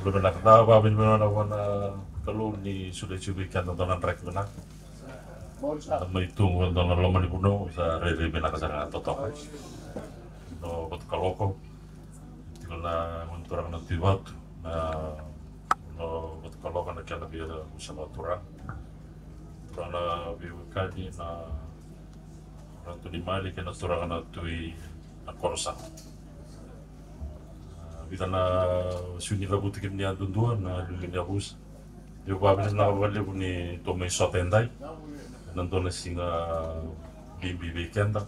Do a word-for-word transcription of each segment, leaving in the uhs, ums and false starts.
Vinaka, da vakavinavinaka vua na Kalou ni solia tiko vei keda dua na draki vinaka. Da mai tu qo e dua na loma ni vanua sa rairai vinaka sara ga totoka. Na Vatukaloko, tiko na gone turaga na Tui Vatu, na, na Vatukaloko na kena via usa na turaga. Turaga na veiwekani na Ratu ni Mali kei na turaga na Tui na Korosa. A, vica na sui ni cavuti kemuni yadudua na liuliu ni yavusa. Io, vakavinavinaka vakalevu ni tou mai sota edai ena dua na siga bibi vei keda.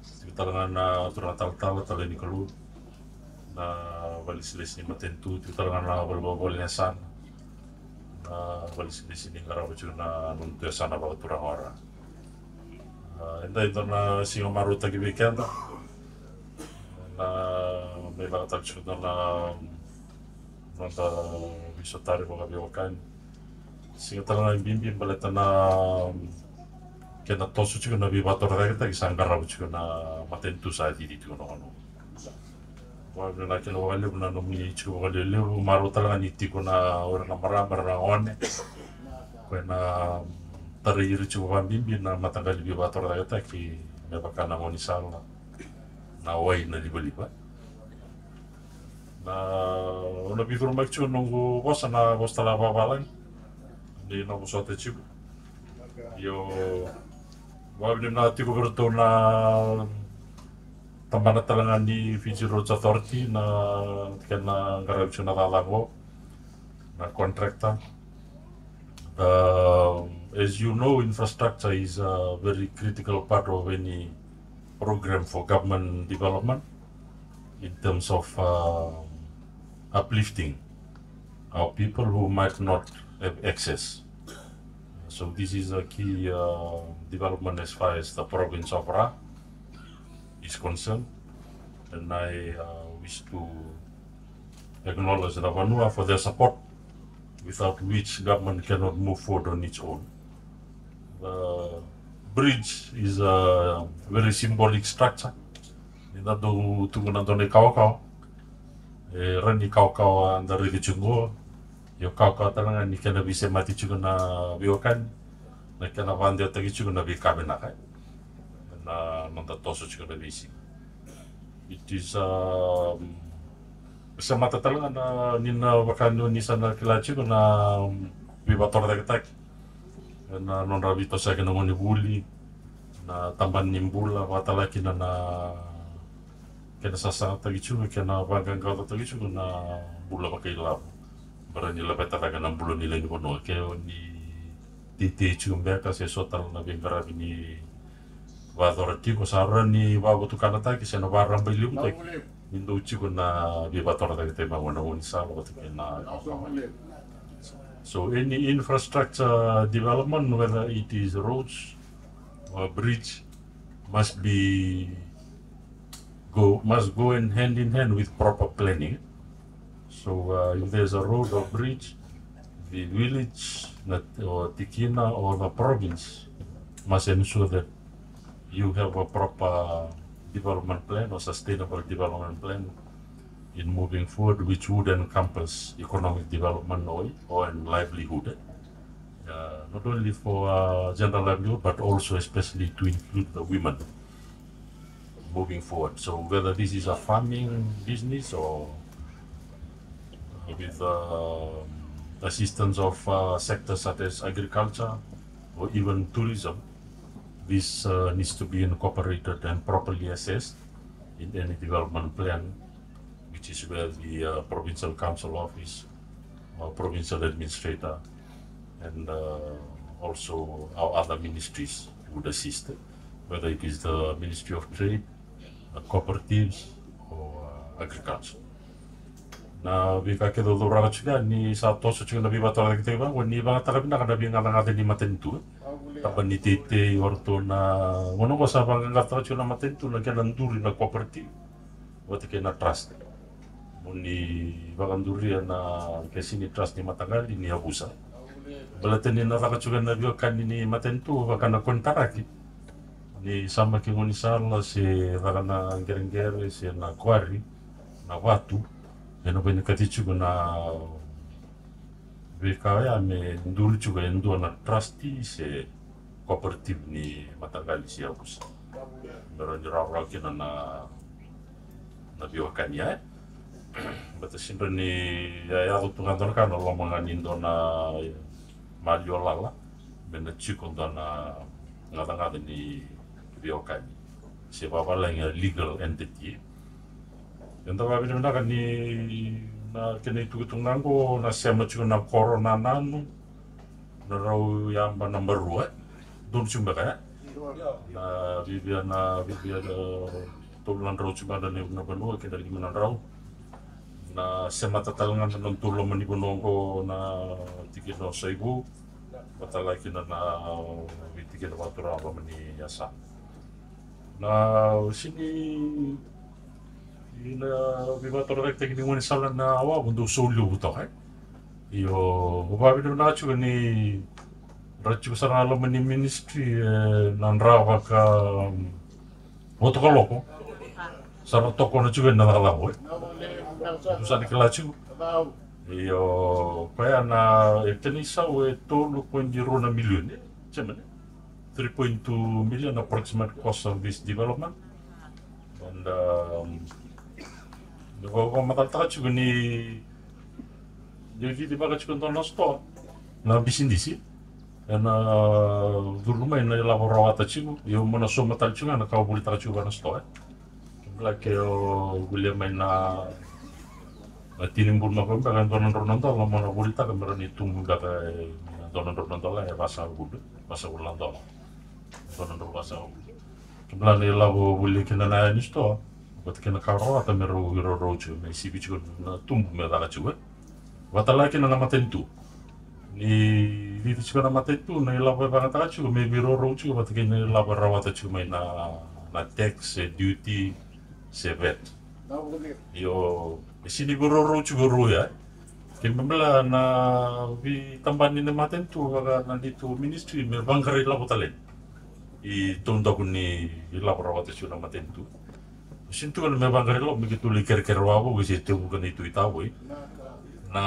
Tiko tale ga na turaga talatala, tale ni Kalou, na vakailesilesi ni matanitu, tiko tale ga na valenivolavola ni yasana, na vakailesilesi ni qarava tiko na noda yasana vakaturaga ora. A, edai dua na siga marautaki vei keda. Na, me vakataki tiko dua na noda veisotari vakaveiwekani. Siga tale ga e bibi baleta na kena toso tiko na veivakatorocaketaki sa qarava tiko na matanitu sa cici tiko na vanua. Vakavinavinaka vakalevu na nomuni tiko vakalevulevu, marau tale ga ni tiko na o ira na marama, ira na gone. Ko ena tarai ira tiko vakabibi na mataqali veivakatorocaketaki me vaka na gaunisala, na wai, na livaliva. Na, au na veicurumaki tiko noqu vosa na vosa tale ga vakavalagi ni na vosota tiko. Io, vakavinavinaka tiko vei iratou na tabana tale ga ni Fiji Roads Authority na kena qaravi tiko na cakacaka qo, na contractor. Um, as you know, infrastructure is a very critical part of any program for government development in terms of, um, uplifting our people who might not have access. So this is a key, uh, development as far as the province of Ra is concerned, and I, uh, wish to acknowledge the Vanua for their support, without which government cannot move forward on its own. The bridge is a very symbolic structure. Ni da dau tukuna dua na ikawakawa, e, ra ni kawakawa da raica tiko qo. Io, kawakawa tale ga ni kena veisemati tiko na veiwekani, na kena vakadewataki tiko na veika vinaka, na noda toso tiko na veisiga. It is, um, semata tale ga na, ni na vaka ni o ni sa na kila tiko na, um, veivakatorocaketaki ena nodra veitosoyaki na gonevuli, na tabana ni bula, vakatale kina na kena sasagataki tiko, kena vaqaqacotaki tiko na bula vakailavo. Bara ni laveta cake na bula ni lewe ni vanua, ke o ni teitei tiko beka se so tale na veiqaravi ni vakayacora tiko, sa rawa ni vakavotukanataki se na vakarabailevutaki ni dau tiko na veivakatorocaketaki vaka na gaunisala vata kei na. So any infrastructure development, whether it is roads or bridge, must be go, must go in hand in hand with proper planning. So, uh, if there's a road or bridge, the village, na, or tikina, or the province must ensure that you have a proper development plan or sustainable development plan in moving forward, which would encompass economic development or, or and livelihood. Uh, not only for, uh, general livelihood, but also especially to include the women moving forward. So whether this is a farming business or with, um, assistance of, uh, sectors such as agriculture or even tourism, this, uh, needs to be incorporated and properly assessed in any development plan, which is where the, uh, provincial council office, uh, provincial administrator, and, uh, also our other ministries would assist, whether it is the Ministry of Trade, uh, cooperatives, or, uh, agriculture. Na veika kece au cauraka tiko ya ni sa toso tiko na veivakatorocaketaki vaqo, ni vakayagataka vinaka na veigacagaca ni matanitu. Tabana ni teitei, o ratou na, gauna qo sa vaqaqacotaka tiko na matanitu na kena duri na cooperative vata kei na trust. Mo ni vakaduria na kesi ni trust ni mataqali ni yavusa. Baleta ni na caka tiko na veiwekani ni matanitu vaka na konitaraki ni samaki gaunisala se caka na qereqere se na quarry, na vatu, ena veinikati tiko na Veika oya me duri tiko e dua na trustee se cooperative ni mataqali se yavusa me rawa ni rawarawa kina na, na veiwekani ya. Baleta sega ni ya, yaco tu ga dua na ka na loma ga ni dua na maliwa lala me na tiko dua na gacagaca ni veiwekani se vavalagi a legal entity. Eda vakavinavinaka ni na kena itukutuku ga oqo na sema tiko na koro na nanu na rau yaba na barua e donu tiko beka e na vivia na vivia na tolu na drau tiko beka na levu na vanua kei na lima na drau. Na semata tale ga na nodatou loma ni vanua oqo na tikina o Saivu vata tale kina na veitikina vakaturaga loma ni yasana. Na sini na veivakatorocaketaki ni gaunisala na awavu dou soli levu toka e. Io, vakavinavinaka tiko ni ra tiko sara ga loma ni ministry e na dra vaka votokaloko. Sa ra tokona tiko e na cakacaka e. Dou sa na kila tiko. Io, koya na e kena isau e tolu poidi rua na milioni e. Chairman e. Three point two million approximate cost of this development. And um, me vakamacalataka tiko ni ni cici vaka tiko dua na sitoa na bisinisi ena curu mai na ilavo rawata tiko. Io mo na sauma tale tiko ga na ka o volitaka tiko vaka na sitoa e. Kila ke o volia mai na na tini bulu mako beka e dua na drau na dola mo na volitaka me rawa ni tubu beka e dua na drau na dola e vasagavulu vasagavulu na dola. Dua na drau vasagavulu. Kila na ilavo o volia kina na yani sitoa vata kei na ka rawata me rau irorou tiko me sivi tiko na tubu me caka tiko e. Vata tale kina na matanitu ni cici tiko na matanitu na ilavo e vagataka tiko me veirorou tiko vata kei na ilavo e rawata tiko mai na na tax se duty se vet. Io, e sini veirorou tiko rau ya. Ke me bela na veitabani na matanitu vaka na neitou ministry me vaqara ilavo tale i taudaku ni ilavo rawata tiko na matanitu. Sini tukuna me vaqara ilavo me keitou lai kerekere wavoki se tevuka neitou itavoi. Na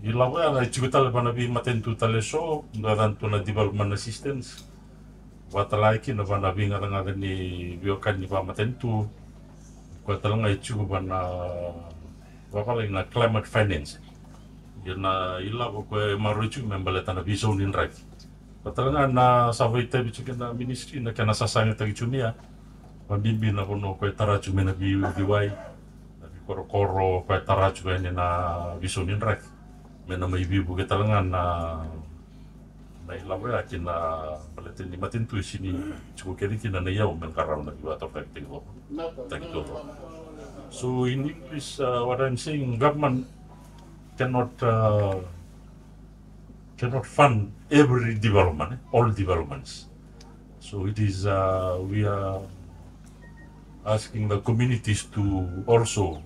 ilavo ya na tiko tale vaka na veimatanitu tale eso dua yacana tu na development assistance. Vata tale kina vaka na veigacagaca ni veiwekani ni vakamatanitu. Koya tale ga e tiko vaka na vavalagi na climate finance. Ia na ilavo koya e maroroi tiko me baleta na veisau ni draki. Koya tale ga na sa vakaitavi tiko na ministry na kena sasagataki tiko mai ya. Vakabibi na vanua koya e tara tiko mai na veiwai na veikorokoro koya e tara tiko yani na veisau ni draki. Me na mai veivuke tale ga na na ilavo ya kina baleta ni matanitu e sini tiko kece kina na iyau me qarava na veivatorocaketaki tiko. So in English, uh, what I'm saying, government cannot uh, cannot fund every development, eh, all developments. So it is uh, we are asking the communities to also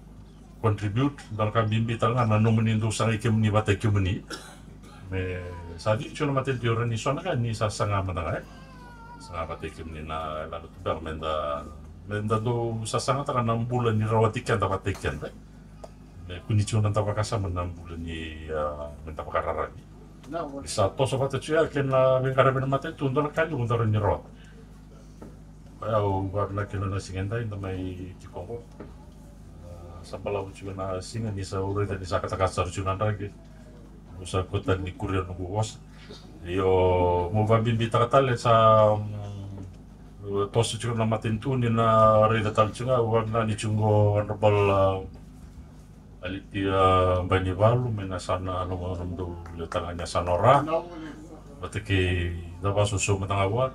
contribute. Dua na ka bibi tale ga na nomuni dau sagai kemuni vata kemuni. Me sa cici tiko na matanitu e rawa ni so na ka ni sa saga mada ga e saga vata kemuni na yacana tu beka me da me da dau sasagataka na bula ni rawati keda vata keda. Me kuni tiko na da vakasama na bula ni a me da vakararavi. Ni sa toso vata tiko ya kei na veiqaravi na matanitu dua na ka levu da rawa ni rawata. Koya au vakavinavinaka kina na siga edai da mai tiko oqo. Sa balavu tiko na siga ni sa au raica ni sa katakata sara tiko na draki. Au sa kua tale ni kuria noqu vosa. Io, meu vakabibitaka tale sa toso tiko na matanitu ni na raica tale tiko ga au vakavinavinaka ni tiko oqo Honorable Alitia Bainivalu mai na yasana nomudou lewe tale ga ni yasana o Ra. Vata kei Cavasoso mada ga vua.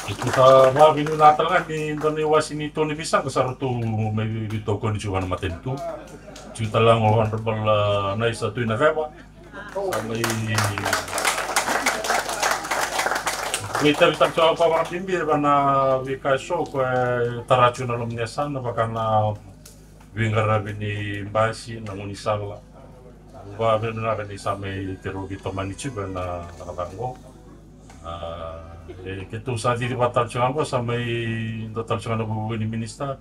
Keitou sa vakavinavinaka tale ga ni dua na iwase ni to ni veisaqa sa ratou mai veitokoni tiko vua na matanitu. Tiko tale ga o Honorable Naisa Tuinaceva. Sa mai veitavitaka tiko vakabibi e vua na veika eso koya e tara tiko na loma ni yasana vaka na veiqaravi ni basi na gaunisala. Vakavinavinaka ni sa mai keirau veitomani tiko ena cakacaka oqo. E keitou sa cici vata tale tiko ga oqo sa mai dua tale tiko ga na vukevuke ni minisita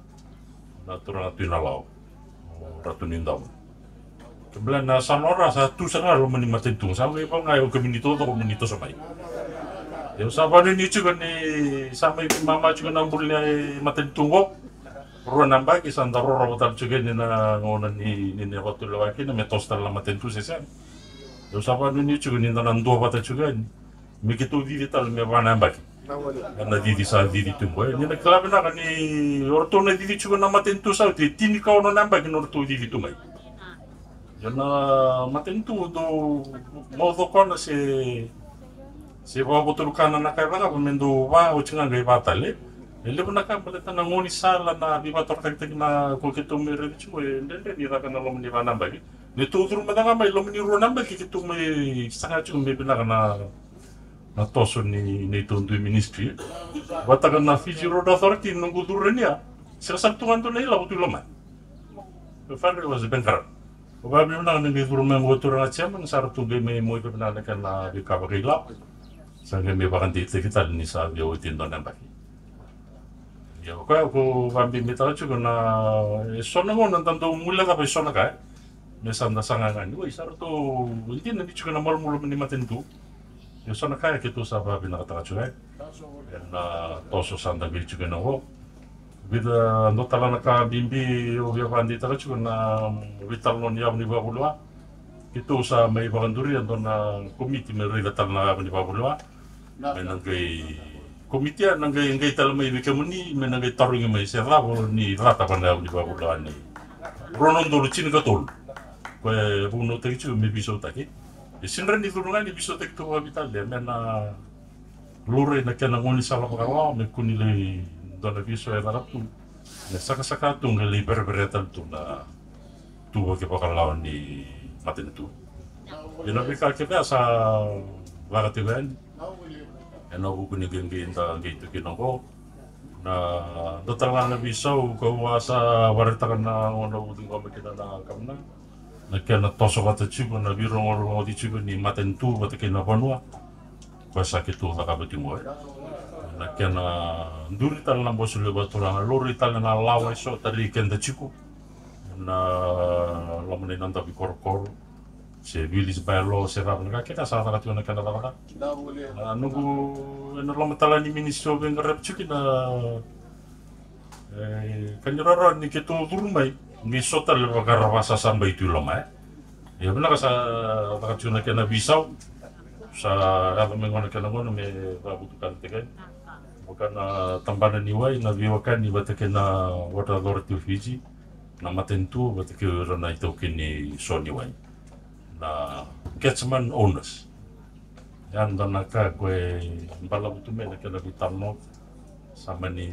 na turaga Tui Nalao. Ratu ni Dauna. Ke bale na sa nora sa tu sara ga loma ni matanitu, sa qai vaka ga e o kemuni taucoko mo ni toso mai. Au sa vanuinui tiko ni sa mai veimama tiko na buli ni matanitu qo. Rua na yabaki sa da rorova tale tiko yani na gauna ni, ni, ni vakatulewa kina me toso tale na matanitu se sega. Au sa vanuinui tiko ni da na dua vata tiko yani me keitou cici tale me va na yabaki. Na cici sa cici tu qo, e, ni na kila vinaka ni o ratou na cici tiko na matanitu sa oti e tini ka ono na yabaki na ratou cici tu mai. Ia na matanitu dou maucokona se, se vakavotolukana na ka e cakava me dou va oti ga qai va tale. E levu na ka baleta na gaunisala, na veivakatorocaketaki na ko keitou mai raica tiko, e dredre ni caka na loma ni va na yabaki. Ni tou curu mada ga mai loma ni rua na yabaki keitou mai saga tiko me vinaka na, na toso ni neitou dui ministry. Vata kei na Fiji Road Authority, noqu curu yani ya, sega sara tu ga dua na ilavo tu i loma. E fare was bankrupt. Au vakavinavinaka na qai curu mai qo, turaga chairman, sa ratou qai mai moica vinaka na kena veika vakailavo. Sa qai mai vakadeitaki tale ni sa via oti e dua na yabaki. Ia o koya au vakabibitaka tiko na, e so na gauna da dau guilecava e so na ka, e, me sa da saga ga ni, oi, sa ratou, e dina ni tiko na malumalumu ni matanitu. Ia so na ka e keitou sa vakavinakataka tiko, e, ena toso sa da qai tiko ena qo. Vica, dua tale na ka bibi au via vakadeitaka tiko na veitalanoa ni yavu ni vakavulewa. Keitou sa mai vakaduria dua na komiti me raica tale na yavu ni vakavulewa. Me na qai komiti ya na qai, qai tale mai vei kemuni me na qai tarogi mai se cava ni cata va na yavu ni vakavulewa ni rua na udolu tinikatolu. Koya e vunautaki tiko me veisautaki. E sega ni curu ga ni veisautaki tu vakavitali, me na laurai na kena gaunisala vakalawa me kua ni lai dua na veisau e caka tu. Me sakasaka tu qai lai vereverea tale tu na tuvaki vakalawa ni matanitu. Ia na veika kece sa caka tiko yani ena vuku ni qai, qai da qai tu kina qo. Na dua tale ga na veisau kau a sa vakaraitaka na gauna au ciqoma kina na gavana, na kena toso vata tiko na veirogorogoci tiko ni matanitu vata kei na vanua. Koya sa keitou cakava tiko qo, e. Na kena duri tale na bose levu vakaturaga, laurai tale na lawa eso, tarai keda tiko na loma ni noda veikorokoro se village bylaw se cava na ka kece sa caka tiko na kena cakacaka. Na noqu, ena loma tale ni ministry au veiqaravi tiko kina, e, ka ni rarawa ni keitou curu mai qai so tale vaka ra vakasasabai tu i loma, e. Ia vinaka sa caka tiko na kena veisau. Sa yaco mai qo na kena gauna me vakavutukanataki yani vaka na tabana ni wai, na veiwekani vata kei na Water Authority of Fiji, na matanitu vata kei ira na itaukei ni so ni wai, na catchment owners. Ia dua na ka ko e balavu tu mai na kena veitalanoa. Sa mani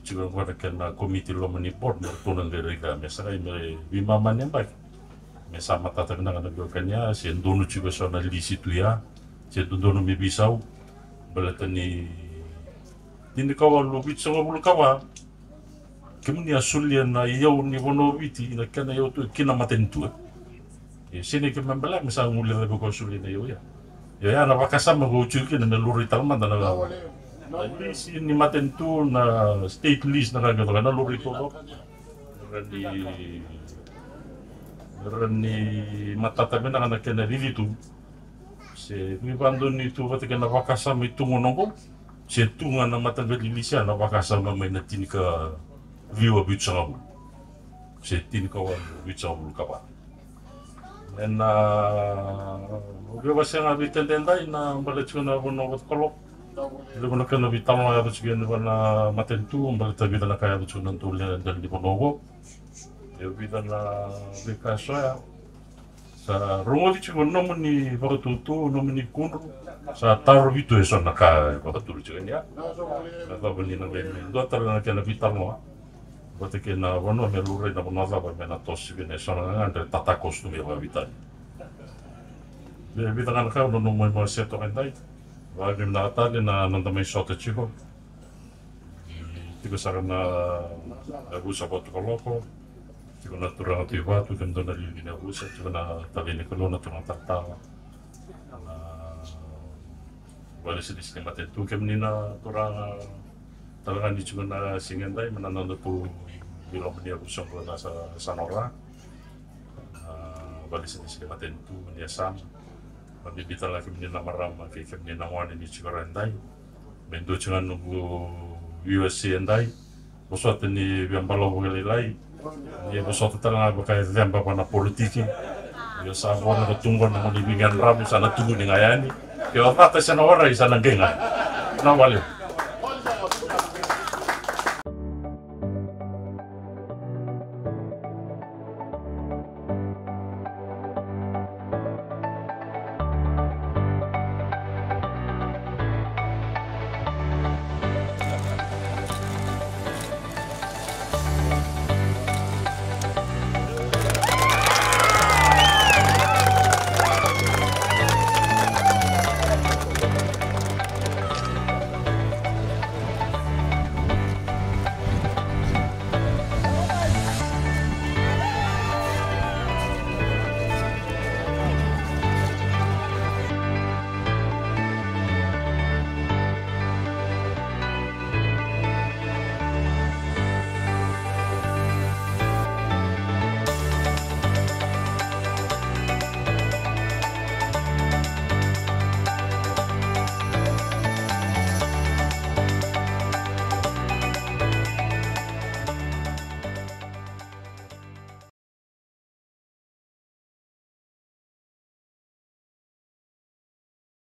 tiko qo na kena komiti loma ni board me ratou na qai raica me sa qai me veimama ni yabaki. Me sa matata vinaka na veiwekani ya se donu tiko eso na lisi tu ya se dodonu me veisau. Baleta ni tinikawalu vitusagavulu ka va kemuni a solia na iyau ni vanua o Viti na kena iyau tu ki na matanitu, e. E sega ni ke me bale me sa guilecavi koya solia na iyau ya. Ia ya na vakasama ko tiko kina me laurai tale mada na, na lisi ni matanitu, na state lease, na ka kece na laurai taucoko. Ra ni, ra ni matata vinaka na kena cici tu se veivadonui tu vata kei na vakasama i tu gona oqo. Se tu ga na mataqali lisi ya na vakasama mai na tinikaciwa vitusagavulu se tinikawalu vitusagavulu ka va. Ena, au via wasea ga vei keda edai na bale tiko na vanua vata kolo. Levu na kena veitalanoa yaco tiko yani va na matanitu baleta vica na ka yaco tiko na dau lewe dela ni vanua oqo. E vica na veika eso ya sa rogoci tiko nomuni vakatutu, nomuni kudru. Sa tarovi tu eso na ka e vakaturi tiko yani ya. Na cava ni na qai me dua tale na kena veitalanoa vata kei na vanua me laurai na vanua cava me na toso tiko kina eso na gagadre tatakoso tu mai vakaveitalia. Vica ga na ka au nanuma me wasea toka edai. Vakavinavinaka tale na noda mai sota tiko. Tiko sara na yavusa vakatukaloko, tiko na turaga tu i vatu, kemudou na liuliu ni yavusa, tiko na talai ni Kalou, na turaga talatala, na vakalesilesi ni matanitu, kemuni na turaga talatala ni tiko na siga edai, mai na noda tu i loma ni yavusa oqo na Sa, Sanora. Vale sina sina matanitu ni yasana. Vakabibi tale ga kemuni na marama kei kemuni na gone ni tiko ra edai. Me dua tiko ga noqu U S A edai. Vosota ni via balavu vakalailai. Ni vosota tale ga vaka e ceba vaka na politiki. Io sa vona ka tuqu na gone ni vigadravu sa na tuqu ni ga yani. Ke o cata se na warai sa na qai ga. Na vale.